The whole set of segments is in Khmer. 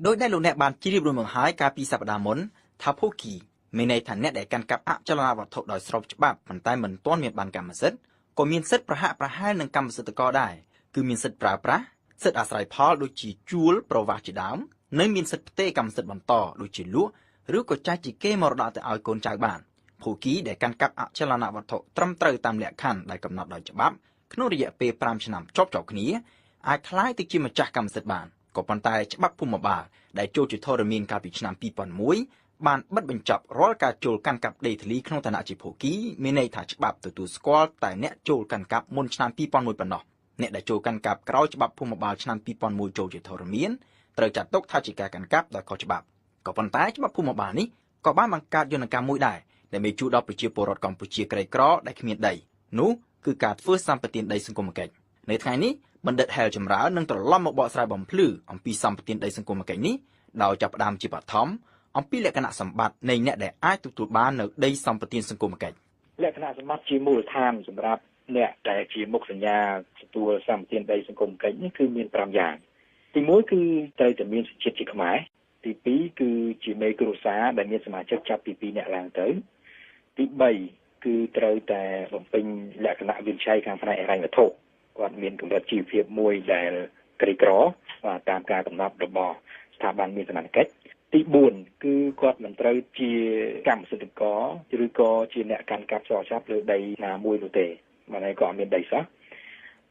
ដោយដែលលោកអ្នកបានជ្រាបរួចមកហើយកាលពីសប្តាហ៍មុនថាភោគីមានន័យថាអ្នកដែលកាន់កាប់អចលនវត្ថុដោយស្របច្បាប់ប៉ុន្តែមិនទាន់មានបានកម្មសិទ្ធិក៏មានសិទ្ធិប្រហាក់ប្រហែលនឹងកម្មសិទ្ធិករដែរគឺមានសិទ្ធិប្រើប្រាស់សិទ្ធិអាស្រ័យផលដូចជាជួលប្រវាសជាដើមនិងមានសិទ្ធិផ្ទេរកម្មសិទ្ធិបន្តដូចជាលក់ឬក៏ចែកជាគេមរតកទៅឲ្យកូនចៅបានភោគីដែលកាន់កាប់អចលនវត្ថុត្រឹមត្រូវតាមលក្ខខណ្ឌដែលកំណត់ដោយច្បាប់ក្នុងរយៈពេល5ឆ្នាំជាប់ៗគ្នាអាចក្លាយទៅជាម្ចាស់កម្មសិទ្ធិបានក៏ប៉ុន្តែច្បាប់ភូមិបាលដែលចូលជាធរមានកាលពីឆ្នាំ2001បានបិទបញ្ចប់រាល់ការចូលកាន់កាប់ដីធ្លីក្នុងឋានៈជាភោគីមានន័យថាច្បាប់ទទួលស្គាល់តែអ្នកចូលកាន់កាប់មុនឆ្នាំ2001ប៉ុណ្ណោះអ្នកដែលចូលកាន់កាប់ក្រោយច្បាប់ភូមិបាលឆ្នាំ2001ចូលជាធរមានត្រូវចាត់ទុកថាជាការកាន់កាប់ដោយខុសច្បាប់ក៏ប៉ុន្តែច្បាប់ភូមិបាលនេះក៏បានបង្កើតយន្តការមួយដែរដែលមានជួយដល់ប្រជាពលរដ្ឋកម្ពុជាក្រីក្រដែលគ្មានដីនោះគឺការធ្វើសម្បទានដីសង្គមកិច្ចនៅថ្ងៃនេះបណ្ឌិតហែលចម្រើននឹងត្រឡប់មកបកស្រាយបំភ្លឺអំពីសម្បទានដីសង្គមកិច្ចនេះដោយចាប់ផ្ដើមជាបឋមអំពីលក្ខណៈសម្បត្តិនៃអ្នកដែលអាចទទួលបាននៅដីសម្បទានសង្គមកិច្ចលក្ខណៈសម្បត្តិជាមូលដ្ឋានសម្រាប់អ្នកដែលជាមុខសញ្ញាទទួលសម្បទានដីសង្គមកិច្ចនេះគឺមាន5យ៉ាងទី1គឺត្រូវតែមានសញ្ជាតិជាខ្មែរទី2គឺជាមេគ្រួសារដែលមានសមាជិកចាប់ពី2នាក់ឡើងទៅទី3គឺត្រូវតែបំពេញលក្ខណៈវិនិច្ឆ័យខាងផ្នែកហិរញ្ញវត្ថុគាត់មានកម្រិតជីវភាពមួយដែលក្រីក្របាទតាមការកំណត់របស់ស្ថាប័នមានសមត្ថកិច្ចទី4គឺគាត់មិនត្រូវជាកម្មសិទ្ធិករឬក៏ជាអ្នកកាន់កាប់ស្របច្បាប់លើដីណាមួយនោះទេបាទហើយគាត់មានដីសោះ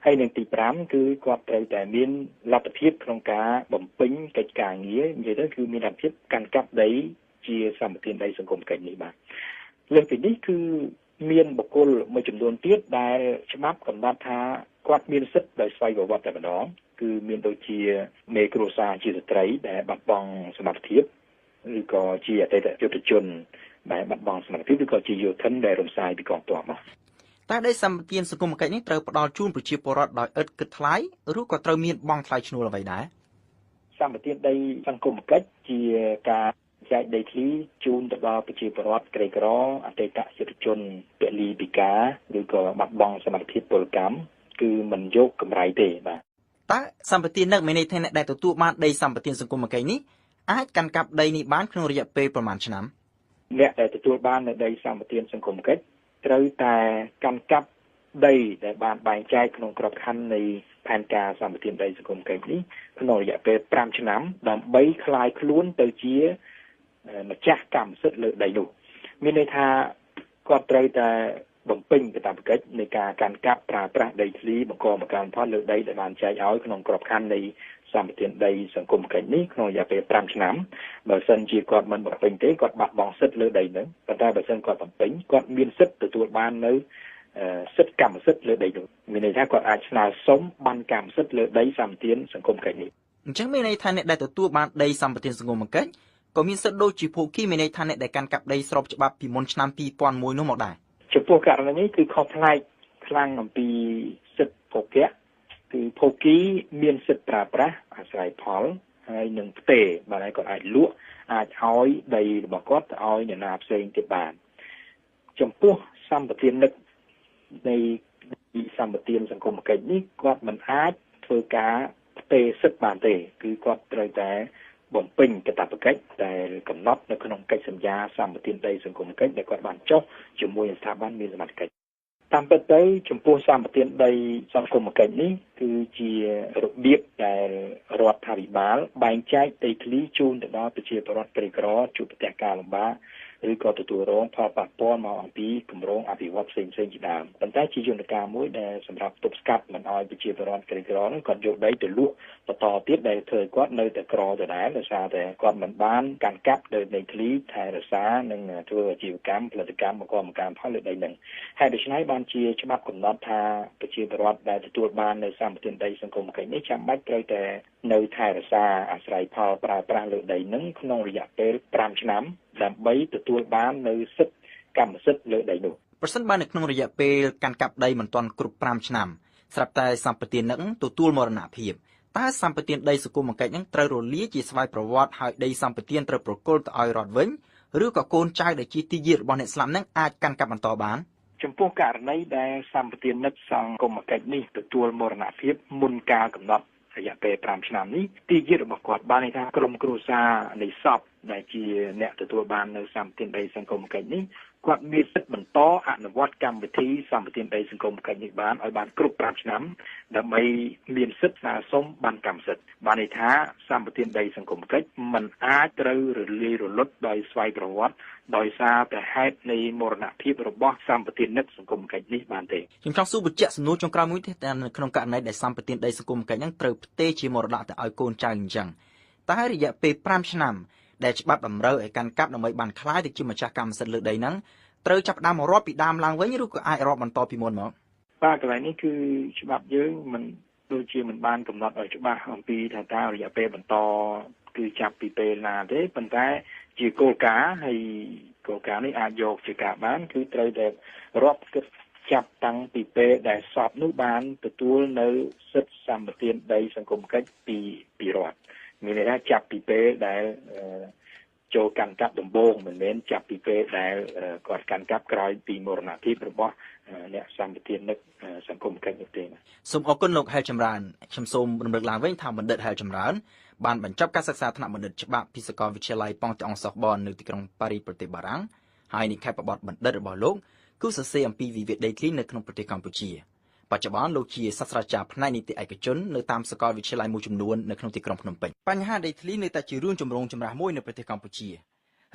ហើយនឹងទី5គឺគាត់ត្រូវតែមានលទ្ធភាពក្នុងការបំពេញកិច្ចការងារនិយាយទៅគឺមានលទ្ធភាពកាន់កាប់ដីជាសម្បទានដីសង្គមកិច្ចនេះបាទលើសពីនេះគឺមានបុគ្គលមួយចំនួនទៀតដែលច្បាប់កំណត់ថាគាត់មានសិទ្ធិដោយស្វ័យប្រវត្តិតែម្ដងគឺមានដូចជាមេគ្រួសារជាស្ត្រីដែលបាត់បង់សមត្ថភាពឬក៏ជាអតីតយុទ្ធជនដែលបាត់បង់សមត្ថភាពឬក៏ជាយោធិនដែលរំសាយពីកងទ័ពមកតើដីសម្បទានសង្គមកិច្ចនេះត្រូវផ្ដល់ជូនប្រជាពលរដ្ឋដោយឥតគិតថ្លៃឬក៏ត្រូវមានបង់ថ្លៃឈ្នួលអ្វីដែរសម្បទានដីសង្គមកិច្ចជាការចែកដីធ្លីជូនទៅដល់ប្រជាពលរដ្ឋក្រីក្រអតីតយុទ្ធជនពលីពិការឬក៏បាត់បង់សមត្ថភាពពលកម្មគឺមិនយកកម្រៃទេបាទតើសម្បទាននឹងមានន័យថាអ្នកដែលទទួលបានដីសម្បទានសង្គមកិច្ចនេះអាចកាន់កាប់ដីនេះបានក្នុងរយៈពេលប្រមាណឆ្នាំអ្នកដែលទទួលបាននៅដីសម្បទានសង្គមកិច្ចត្រូវតែកាន់កាប់ដីដែលបានបែងចែកក្នុងក្របខ័ណ្ឌនៃផែនការសម្បទានដីសង្គមកិច្ចនេះក្នុងរយៈពេល5ឆ្នាំដើម្បីក្លាយខ្លួនទៅជាម្ចាស់កម្មសិទ្ធិលើដីនោះមានន័យថាគាត់ត្រូវតែបំពេញកាតព្វកិច្ចនៃការកាន់កាប់ប្រើប្រាស់ដីធ្លីបង្កបង្កើនផលលើដីដែលបានចែកឲ្យក្នុងក្របខ័ណ្ឌនៃសម្បទានដីសង្គមកិច្ចនេះក្នុងរយៈពេល5ឆ្នាំបើសិនជាគាត់មិនបំពេញទេគាត់បាត់បង់សិទ្ធិលើដីហ្នឹងប៉ុន្តែបើសិនគាត់បំពេញគាត់មានសិទ្ធិទទួលបាននៅសិទ្ធិកម្មសិទ្ធិលើដីនោះមានន័យថាគាត់អាចស្នើសុំបានកម្មសិទ្ធិលើដីសម្បទានសង្គមកិច្ចនេះអញ្ចឹងមានន័យថាអ្នកដែលទទួលបានដីសម្បទានសង្គមកិច្ចក៏មានសិទ្ធិដូចជាភោគីមានន័យថាអ្នកដែលកាន់កាប់ដីស្របច្បាប់ពីមុនឆ្នាំ2001នោះមកដែរចំពោះករណីនេះគឺខុសប្លែកខ្លាំងអំពីសិទ្ធិភោគៈគឺភោគីមានសិទ្ធិប្រើប្រាស់អាស្រ័យផលហើយនឹងផ្ទេរបាទហើយគាត់អាចលក់អាចឲ្យដីរបស់គាត់ទៅឲ្យអ្នកណាផ្សេងទៀតបានចំពោះសម្បទាននឹកនៃសម្បទានសង្គមកិច្ចនេះគាត់មិនអាចធ្វើការផ្ទេរសិទ្ធិបានទេគឺគាត់ត្រូវតែបំពេញកាតព្វកិច្ចដែលកំណត់នៅក្នុងកិច្ចសន្យាសម្បទានដីសង្គមកិច្ចដែលគាត់បានចុះជាមួយស្ថាប័នមានសមត្ថកិច្ចតាមពិតទៅចំពោះសម្បទានដីសង្គមកិច្ចនេះគឺជារបៀបដែលរដ្ឋាភិបាលបែងចែកដីធ្លីជូនទៅដល់ប្រជាពលរដ្ឋក្រីក្រជួបប្រទះការលំបាកឬក៏ទទួលរងផលប៉ះពាល់មកអំពីគម្រោងអភិវឌ្ឍផ្សេងៗជាដើមប៉ុន្តែជាយន្តការមួយដែលសម្រាប់ទប់ស្កាត់មិនឲ្យប្រជាពលរដ្ឋក្រីក្រនោះគាត់យកដីទៅលក់បន្តទៀតដែលធ្វើឲ្យគាត់នៅតែក្រដដែលដោយសារតែគាត់មិនបានកាន់កាប់លើដីធ្លីថែរក្សានិងធ្វើអាជីវកម្មផលិតកម្មបង្កបង្កើនផលលើដីនឹងហើយដូច្នេះបានជាច្បាប់កំណត់ថាប្រជាពលរដ្ឋដែលទទួលបាននៅសម្បទានដីសង្គមកិច្ចនេះចាំបាច់ត្រូវតែនៅថែរក្សាអាស្រ័យផលប្រើប្រាស់លើដីនឹងក្នុងរយៈពេល5ឆ្នាំដើម្បីទទួលបាននៅសិទ្ធិកម្មសិទ្ធិលើដីនោះប្រសិនបើនៅក្នុងរយៈពេលកាន់កាប់ដីមិនទាន់គ្រប់5ឆ្នាំស្រាប់តែសម្បទាននឹងទទួលមរណភាពតើសម្បទានដីសង្គមកិច្ចនឹងត្រូវរលាយជាស្វ័យប្រវត្តិហើយដីសម្បទានត្រូវប្រគល់ទៅឲ្យរដ្ឋវិញឬក៏កូនចៅដែលជាទីយាទរបស់អ្នកស្លាប់នឹងអាចកាន់កាប់បន្តបានចំពោះករណីដែលសម្បទាននិកសង្គមកិច្ចនេះទទួលមរណភាពមុនកាលកំណត់ រយៈពេល5ឆ្នាំនេះទីយាតរបស់គាត់បានន័យថាក្រុមគ្រួសារនៃសពដែលជាអ្នកទទួលបាននៅសម្បទានដីសង្គមកិច្ចនេះគាត់មានសិទ្ធិបន្តអនុវត្តកម្មវិធីសម្បទានដីសង្គមកិច្ចនេះបានឲ្យបានគ្រប់5ឆ្នាំដើម្បីមានសិទ្ធិស្នើសុំបានកម្មសិទ្ធិបានន័យថាសម្បទានដីសង្គមកិច្ចមិនអាចត្រូវរលាយរលត់ដោយស្វ័យប្រវត្តិដោយសារតែហេតុនៃមរណភាពរបស់សម្បទានិកសង្គមកិច្ចនេះបានទេខ្ញុំចង់សួរបញ្ជាក់សំណួរចុងក្រោយមួយទៀតតែនៅក្នុងករណីដែលសម្បទានដីសង្គមកិច្ចហ្នឹងត្រូវផ្ទេរជាមរតកទៅឲ្យកូនចៅអញ្ចឹងតើរយៈពេល5ឆ្នាំដែលច្បាប់តម្រូវឲ្យកាន់កាប់ដើម្បីបានក្លាយទៅជាម្ចាស់កម្មសិទ្ធិលើដីហ្នឹងត្រូវចាប់ផ្ដើមរាប់ពីដើមឡើងវិញឬក៏អាចរាប់បន្តពីមុនមកបាទកន្លែងនេះគឺច្បាប់យើងមិនដូចជាមិនបានកំណត់ឲ្យច្បាស់អំពីថាតើរយៈពេលបន្តគឺចាប់ពីពេលណាទេប៉ុន្តែជាគោលការណ៍ហើយគោលការណ៍នេះអាចយកជាការបានគឺត្រូវតែរាប់គិតចាប់តាំងពីពេលដែលសពនោះបានទទួលនៅសិទ្ធិសម្បទានដីសង្គមកិច្ចពីរដ្ឋមានន័យថាចាប់ពីពេលដែលចូលកាន់កាប់ដំបូងមិនមែនចាប់ពីពេលដែលគាត់កាន់កាប់ក្រោយពីមរណភាពរបស់អ្នកសម្បទានិកសង្គមកិច្ចនោះទេសូមអរគុណលោកហែលចម្រើនខ្ញុំសូមរំលឹកឡើងវិញថាបណ្ឌិតហែលចម្រើនបានបញ្ចប់ការសិក្សាថ្នាក់បណ្ឌិតច្បាប់ពីសាកលវិទ្យាល័យប៉ង់តេអង់សោះបននៅទីក្រុងប៉ារីសប្រទេសបារាំងហើយនិក្ខេបបទបណ្ឌិតរបស់លោកគឺសរសេរអំពីវិវាទដីធ្លីនៅក្នុងប្រទេសកម្ពុជាបច្ចុប្បន្នលោកជាសាស្ត្រាចារ្យផ្នែកនីតិឯកជននៅតាមសាកលវិទ្យាល័យមួយចំនួននៅក្នុងទីក្រុងភ្នំពេញបញ្ហាដីធ្លីនៅតែជារឿងចម្រូងចម្រាសមួយនៅប្រទេសកម្ពុជា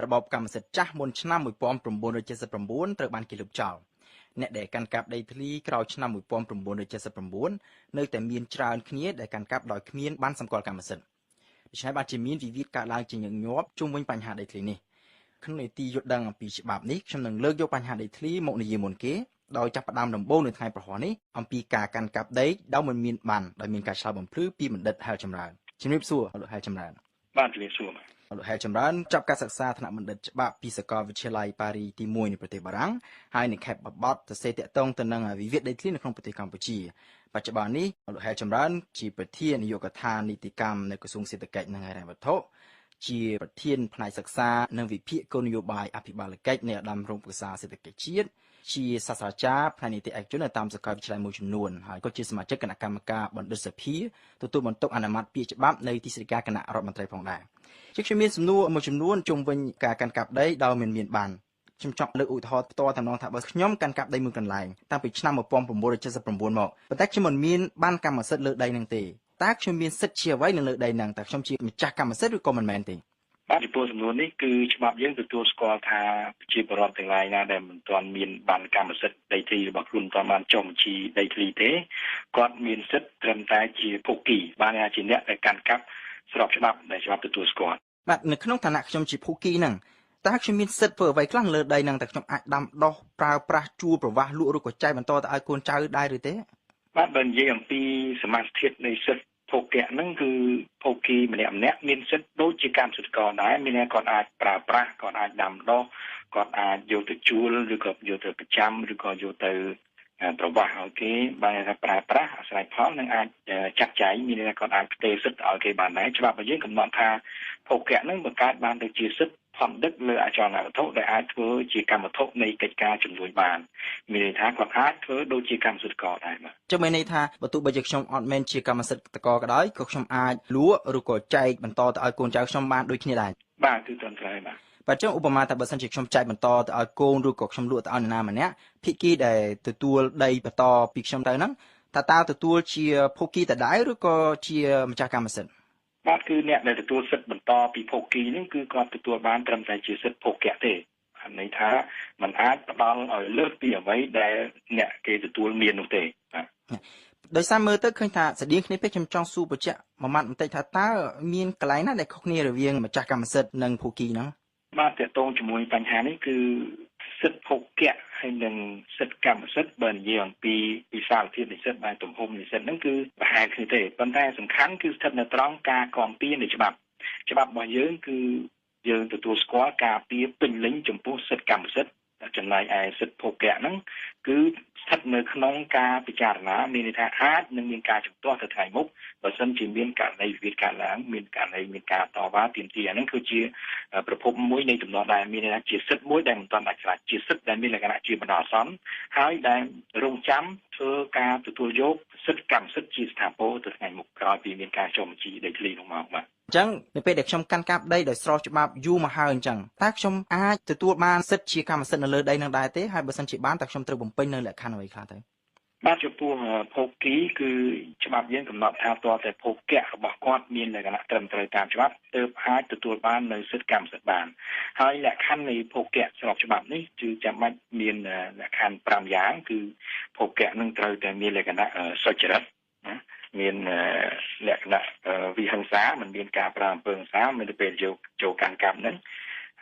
របបកម្មសិទ្ធិចាស់មុនឆ្នាំ1979ត្រូវបានគេលុបចោលអ្នកដែលកាន់កាប់ដីធ្លីក្រោយឆ្នាំ1979នៅតែមានច្រើនគ្នាដែលកាន់កាប់ដោយគ្មានបានសម្គាល់កម្មសិទ្ធិដូច្នេះបានជាមានវិវាទកើតឡើងជាញឹកញាប់ជុំវិញបញ្ហាដីធ្លីនេះក្នុងនីតិយល់ដឹងអំពីច្បាប់នេះខ្ញុំនឹងលើកយកបញ្ហាដីធ្លីមកនិយាយមុនគេដោយចាប់ផ្ដើមដំបូងនៅថ្ងៃប្រហ័សនេះអំពីការកាន់កាប់ដីដោយមិនមានបានដោយមានការឆ្លើយបំភ្លឺពីបណ្ឌិតហែលចម្រើនជំរាបសួរលោកហែលចម្រើនបាទជំរាបសួរលោកហែលចម្រើនចាប់ការសិក្សាថ្នាក់បណ្ឌិតច្បាប់ពីសាកលវិទ្យាល័យប៉ារីទី1នៃប្រទេសបារាំងហើយនៅខេត្តបបត់សរសេរតាក់ទងទៅនឹងវិវាទដីធ្លីនៅក្នុងប្រទេសកម្ពុជាបច្ចុប្បន្ននេះលោកហែលចម្រើនជាប្រធាននាយកដ្ឋាននីតិកម្មនៅក្រសួងសេដ្ឋកិច្ចនិងហិរញ្ញវត្ថុជាប្រធានផ្នែកសិក្សានិងវិភាគគោលនយោបាយអភិបាលកិច្ចនៃឧត្តមក្រុមប្រឹក្សាសេដ្ឋកិច្ចជាតិជាសាស្ត្រាចារ្យផ្នែកនីតិឯកជននៅតាមសាកលវិទ្យាល័យមួយចំនួនហើយក៏ជាសមាជិកគណៈកម្មការបណ្ឌិតសភាទទួលបន្ទុកអនុម័តពាក្យច្បាប់នៅទីស្តីការគណៈរដ្ឋមន្ត្រីផងដែរជាខ្ញុំមានសំណួរមួយចំនួនជុំវិញការកាន់កាប់ដីដោយមិនមានបានខ្ញុំចង់លើកឧទាហរណ៍ផ្ទាល់តែម្ដងថាបើខ្ញុំកាន់កាប់ដីមួយកន្លែងតាំងពីឆ្នាំ1979មកប៉ុន្តែខ្ញុំមិនមានបានកម្មសិទ្ធិលើដីនឹងទេតើខ្ញុំមានសិទ្ធិជាអ្វីនៅលើដីហ្នឹងតើខ្ញុំជាម្ចាស់កម្មសិទ្ធិឬក៏មិនមែនទេបាទចំពោះសំណួរនេះគឺច្បាប់យើងទទួលស្គាល់ថាប្រជាពលរដ្ឋទាំងឡាយណាដែលមិនទាន់មានបានកម្មសិទ្ធិដីធ្លីរបស់ខ្លួនមិនទាន់បានចុះបញ្ជីដីធ្លីទេគាត់មានសិទ្ធិត្រឹមតែជាភោគីបានជាអ្នកដែលកាន់កាប់ស្របច្បាប់ដែលច្បាប់ទទួលស្គាល់បាទនៅក្នុងឋានៈខ្ញុំជាភោគីហ្នឹងតើខ្ញុំមានសិទ្ធិធ្វើអ្វីខ្លះលើដីហ្នឹងតើខ្ញុំអាចដាំដុះប្រើប្រាស់ជួលប្រវាស់លក់ឬក៏ចែកបន្តទៅឲ្យកូនចៅដែរឬទេបាទបើនិយាយអំពីសមាសធាតុនៃសិទ្ធិភោគៈហ្នឹងគឺភោគីម្នាក់ម្នាក់មានសិទ្ធិដូចជាកម្មសិទ្ធិករដែរមានន័យគាត់អាចប្រើប្រាស់គាត់អាចដាំដុះគាត់អាចយកទៅជួលឬក៏យកទៅប្រចាំឬក៏យកទៅប្រវាស់ឲ្យគេបានថាប្រើប្រាស់អាស្រ័យផលនិងអាចចាត់ចែងមានន័យថាគាត់អាចផ្ទេរសិទ្ធិឲ្យគេបានដែរច្បាប់របស់យើងកំណត់ថាភោគៈហ្នឹងបង្កើតបានទៅជាសិទ្ធិផនដឹកលើអចលនវត្ថុដែលអាចធ្វើជាកម្មវត្ថុនៃកិច្ចការជំនួញបានមានន័យថាគាត់អាចធ្វើដូចជាកម្មសិទ្ធិករដែរបាទចឹងមានន័យថាបើទោះបីជាខ្ញុំអត់មែនជាកម្មសិទ្ធិករក៏ដោយក៏ខ្ញុំអាចលក់ឬក៏ចែកបន្តទៅឲ្យកូនចៅខ្ញុំបានដូចគ្នាដែរបាទគឺត្រឹមត្រូវបាទបាទចឹងឧបមាថាបើសិនជាខ្ញុំចែកបន្តទៅឲ្យកូនឬក៏ខ្ញុំលក់ទៅឲ្យនរណាម្នាក់ភាគីដែលទទួលដីបន្តពីខ្ញុំទៅហ្នឹងតើទទួលជាភោគីដដែលឬក៏ជាម្ចាស់កម្មសិទ្ធិបាទគឺអ្នកដែលទទួលសិទ្ធិបន្តពីភោគីនេះគឺគាត់ទទួលបានត្រឹមតែជាសិទ្ធិភោគៈទេន័យថាมันអាចផ្ដល់ឲ្យលើសពីអ្វីដែលអ្នកគេទទួលមាននោះទេបាទដោយសារមើលទៅឃើញថាស្តៀងគ្នាពេកខ្ញុំចង់សួរបញ្ជាក់មួយម៉ាត់បន្តិចថាតើមានកន្លែងណាដែលខុសគ្នារវាងម្ចាស់កម្មសិទ្ធិនិងភោគីហ្នឹងបាទទាក់ទងជាមួយបញ្ហានេះគឺសិទ្ធិភោគៈហើយនិងសិទ្ធិកម្មសិទ្ធិបើនិយាយអំពីវិសាលភាពនៃសិទ្ធិបែបទំហំនៃសិទ្ធិហ្នឹងគឺប្រហែលគ្នាទេប៉ុន្តែសំខាន់គឺស្ថិតនៅត្រង់ការគាំពារនៃច្បាប់ច្បាប់របស់យើងគឺយើងទទួលស្គាល់ការពារពេញលេញចំពោះសិទ្ធិកម្មសិទ្ធិ ចំណែកឯសិទ្ធិភោគៈហ្នឹងគឺស្ថិតនៅក្នុងការពិចារណាមានន័យថាអាចនឹងមានការជំទាស់ទៅថ្ងៃមុខបើសិនជាមានករណីវិវាទកើតឡើងមានករណីមានការតវ៉ាទាមទារអាហ្នឹងគឺជាប្រភពមួយនៃទំនាស់ដែរមានន័យថាជាសិទ្ធិមួយដែលមិនទាន់ដាច់ស្រេចជាសិទ្ធិដែលមានលក្ខណៈជាបណ្ដោះអាសន្នហើយដែលរងចាំធ្វើការទទួលយកសិទ្ធិកម្មសិទ្ធិជាស្ថាពរទៅថ្ងៃមុខក្រោយពីមានការចុះបញ្ជីដីធ្លីនោះមកបាទអញ្ចឹងនៅពេលដែលខ្ញុំកាន់កាប់ដីដោយស្របច្បាប់យូរមកហើយអញ្ចឹងតើខ្ញុំអាចទទួលបានសិទ្ធិជាកម្មសិទ្ធិនៅលើដីនឹងដែរទេហើយបើសិនជាបានតើខ្ញុំត្រូវបំពេញនៅលក្ខខណ្ឌអ្វីខ្លះទៅបាទចំពោះភោគីគឺច្បាប់យើងកំណត់ថាទាល់តែភោគៈរបស់គាត់មានលក្ខណៈត្រឹមត្រូវតាមច្បាប់ទើបអាចទទួលបាននៅសិទ្ធិកម្មសិទ្ធិបានហើយលក្ខខណ្ឌនៃភោគៈស្របច្បាប់នេះគឺចាំបាច់មានលក្ខខណ្ឌ5យ៉ាងគឺភោគៈនឹងត្រូវតែមានលក្ខណៈសុចរិតណាមានលក្ខណៈវិហិង្សាមិនមានការប្រើអំពើហិង្សាមានទៅពេលយកចូលកាន់កាប់ហ្នឹង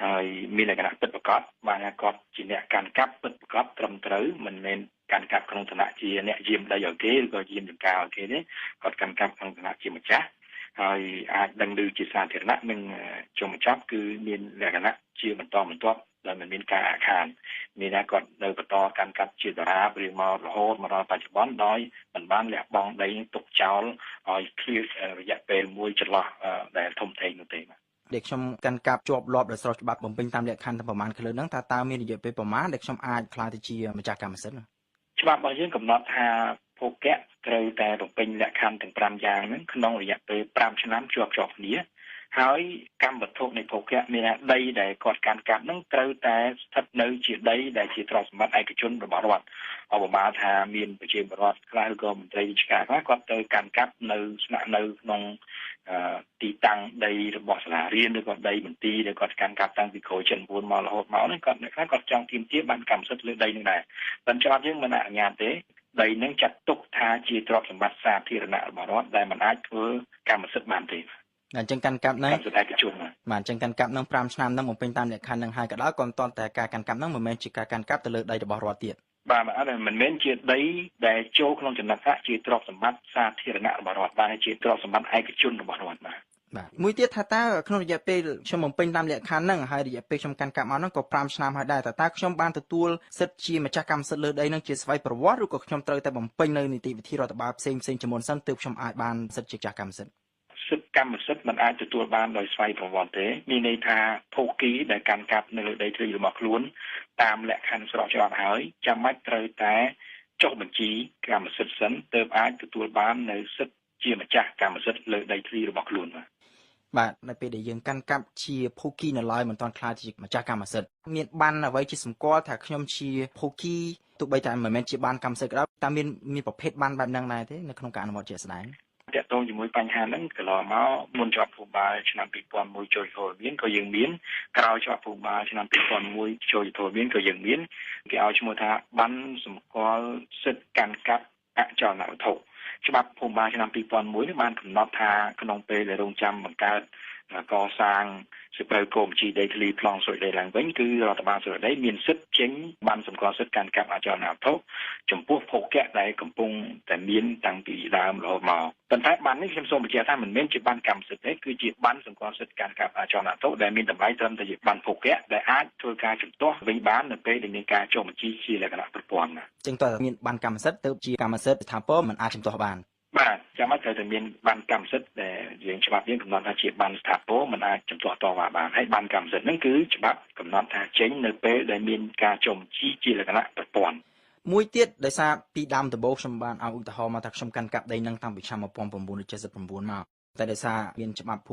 ហើយមានលក្ខណៈពិតប្រាកដបានថាគាត់ជាអ្នកកាន់កាប់ពិតប្រាកដត្រឹមត្រូវមិនមែនកាន់កាប់ក្នុងឋានៈជាអ្នកយាមដីឲ្យគេឬក៏យាមចំការឲ្យគេទេគាត់កាន់កាប់ក្នុងឋានៈជាម្ចាស់ហើយអាចដឹងឮជាសាធារណៈនិងចុងបញ្ចប់គឺមានលក្ខណៈជាបន្តបន្ទាប់ដែលមិនមានការអាខានមានថាគាត់នៅបន្តកាន់កាប់ជាតារារៀងមករហូតមកដល់បច្ចុប្បន្នដោយមិនបានលះបង់ដីទុកចោលឲ្យឃ្លាតរយៈពេលមួយចន្លោះដែលធំធេងនោះទេបាទដែលខ្ញុំកាន់កាប់ជាប់លាប់ដោយស្របច្បាប់បំពេញតាមលក្ខខណ្ឌទាំងប្រមាណឃ្លើហ្នឹងថាតើមានរយៈពេលប្រមាណដែលខ្ញុំអាចក្លាយទៅជាម្ចាស់កម្មសិទ្ធិច្បាប់របស់យើងកំណត់ថាភោគៈត្រូវតែបំពេញលក្ខខណ្ឌទាំង5យ៉ាងហ្នឹងក្នុងរយៈពេល5ឆ្នាំជាប់គ្នាហើយកម្មវត្ថុនៃភោគៈមានថាដីដែលគាត់កាន់កាប់ហ្នឹងត្រូវតែស្ថិតនៅជាដីដែលជាទ្រព្យសម្បត្តិឯកជនរបស់រដ្ឋឧបមាថាមានប្រជាពលរដ្ឋខ្លះឬក៏មន្ត្រីរាជការខ្លះគាត់ទៅកាន់កាប់នៅស្នាក់នៅក្នុងទីតាំងដីរបស់សាលារៀនឬក៏ដីមន្ទីរដែលគាត់កាន់កាប់តាំងពីក្រោយ79មករហូតមកនេះគាត់អ្នកខ្លះគាត់ចង់ទាមទារបានកម្មសិទ្ធិលើដីនឹងដែរប៉ុន្តែច្បាប់យើងមិនអនុញ្ញាតទេដីនឹងចាត់ទុកថាជាទ្រព្យសម្បត្តិសាធារណៈរបស់រដ្ឋដែលមិនអាចធ្វើកម្មសិទ្ធិបានទេអញ្ចឹងកាន់កាប់ហ្នឹងកម្មសិទ្ធិឯកជនបាទអញ្ចឹងកាន់កាប់ហ្នឹង5ឆ្នាំហ្នឹងបំពេញតាមលក្ខខណ្ឌហ្នឹងហើយក៏ដោយក៏មិនទាន់តែការកាន់កាប់ហ្នឹងមិនមែនជាការកាន់កាប់ទៅលើដីរបស់រដ្ឋទៀតបាទអត់មិនមែនជាដីដែលចូលក្នុងចំណាត់ថ្នាក់ជាទ្រព្យសម្បត្តិសាធារណៈរបស់រដ្ឋបាទជាទ្រព្យសម្បត្តិឯកជនរបស់រដ្ឋបាទបាទមួយទៀតថាតើក្នុងរយៈពេលខ្ញុំបំពេញតាមលក្ខខណ្ឌហ្នឹងហើយរយៈពេលខ្ញុំកាន់កាប់មកហ្នឹងក៏5ឆ្នាំហើយដែរតើខ្ញុំបានទទួលសិទ្ធិជាម្ចាស់កម្មសិទ្ធិលើដីហ្នឹងជាស្វ័យប្រវត្តិឬក៏ខ្ញុំត្រូវតែបំពេញនៅនីតិវិធីរដ្ឋបាលផ្សេងៗជាមុនសិនទើបខ្ញុំអាចបានសិទ្ធិជាម្ចាស់កម្មសិទ្ធិសិទ្ធិកម្មសិទ្ធិមិនអាចទទួលបានដោយស្វ័យប្រវត្តិទេមានន័យថាភោគីដែលកាន់កាប់នៅលើដីធ្លីរបស់ខ្លួនតាមលក្ខខណ្ឌស្របច្បាប់ហើយចាំបាច់ត្រូវតែចុះបញ្ជីកម្មសិទ្ធិសិនទើបអាចទទួលបាននៅសិទ្ធិជាម្ចាស់កម្មសិទ្ធិលើដីធ្លីរបស់ខ្លួនបាទបាទនៅពេលដែលយើងកាន់កាប់ជាភោគីនៅឡើយមិនទាន់ក្លាយជាម្ចាស់កម្មសិទ្ធិមានបានអ្វីជាសម្គាល់ថាខ្ញុំជាភោគីទោះបីតែមិនមែនជាបានកម្មសិទ្ធិក៏ដោយតើមានប្រភេទបានបែបហ្នឹងដែរទេនៅក្នុងការអនុវត្តជាក់ស្ដែង ទាក់ទងជាមួយបញ្ហាហ្នឹងកន្លងមកមុនច្បាប់ភូមិបាលឆ្នាំ2001ចូលធរមានក៏យើងមានក្រោយច្បាប់ភូមិបាលឆ្នាំ2001ចូលធរមានក៏យើងមានគេឲ្យឈ្មោះថាបានសម្គាល់សិទ្ធិកាន់កាប់អចលនវត្ថុច្បាប់ភូមិបាលឆ្នាំ2001នេះបានកំណត់ថាក្នុងពេលដែលរងចាំបង្កើតកសាងសិភៅគោលបញ្ជីដីធ្លីប្លង់សុយដីឡើងវិញគឺរដ្ឋបាលសុយដីមានសិទ្ធិចេញបានសម្គាល់សិទ្ធិកាន់កាប់អចលនវត្ថុចំពោះភោគៈដែលកំពុងតែមានតាំងពីដើមរហូតមកប៉ុន្តែបាននេះខ្ញុំសូមបញ្ជាក់ថាមិនមែនជាបានកម្មសិទ្ធិទេគឺជាបានសម្គាល់សិទ្ធិកាន់កាប់អចលនវត្ថុដែលមានតម្លៃត្រឹមតែជាបានភោគៈដែលអាចធ្វើការជំទាស់វិញបាននៅពេលដែលមានការចុះបញ្ជីជាលក្ខណៈប្រព័ន្ធណាចឹងតើមានបានកម្មសិទ្ធិទៅជាកម្មសិទ្ធិស្ថាពរមិនអាចជំទាស់បានបាទចាំបាច់ត្រូវតែមានបានកម្មសិទ្ធិដែលយើងច្បាប់យើងកំណត់ថាជាបានស្ថាពរមិនអាចជំទាស់តវ៉ាបានហើយបានកម្មសិទ្ធិហ្នឹងគឺច្បាប់កំណត់ថាចេញនៅពេលដែលមានការចុះបញ្ជីជាលក្ខណៈប្រព័ន្ធមួយទៀតដោយសារពីដើមដំបូងខ្ញុំបានឲ្យឧទាហរណ៍មកថាខ្ញុំកាន់កាប់ដីហ្នឹងតាំងពីឆ្នាំ1979មកតែដោយសារមានច្បាប់ភូមិ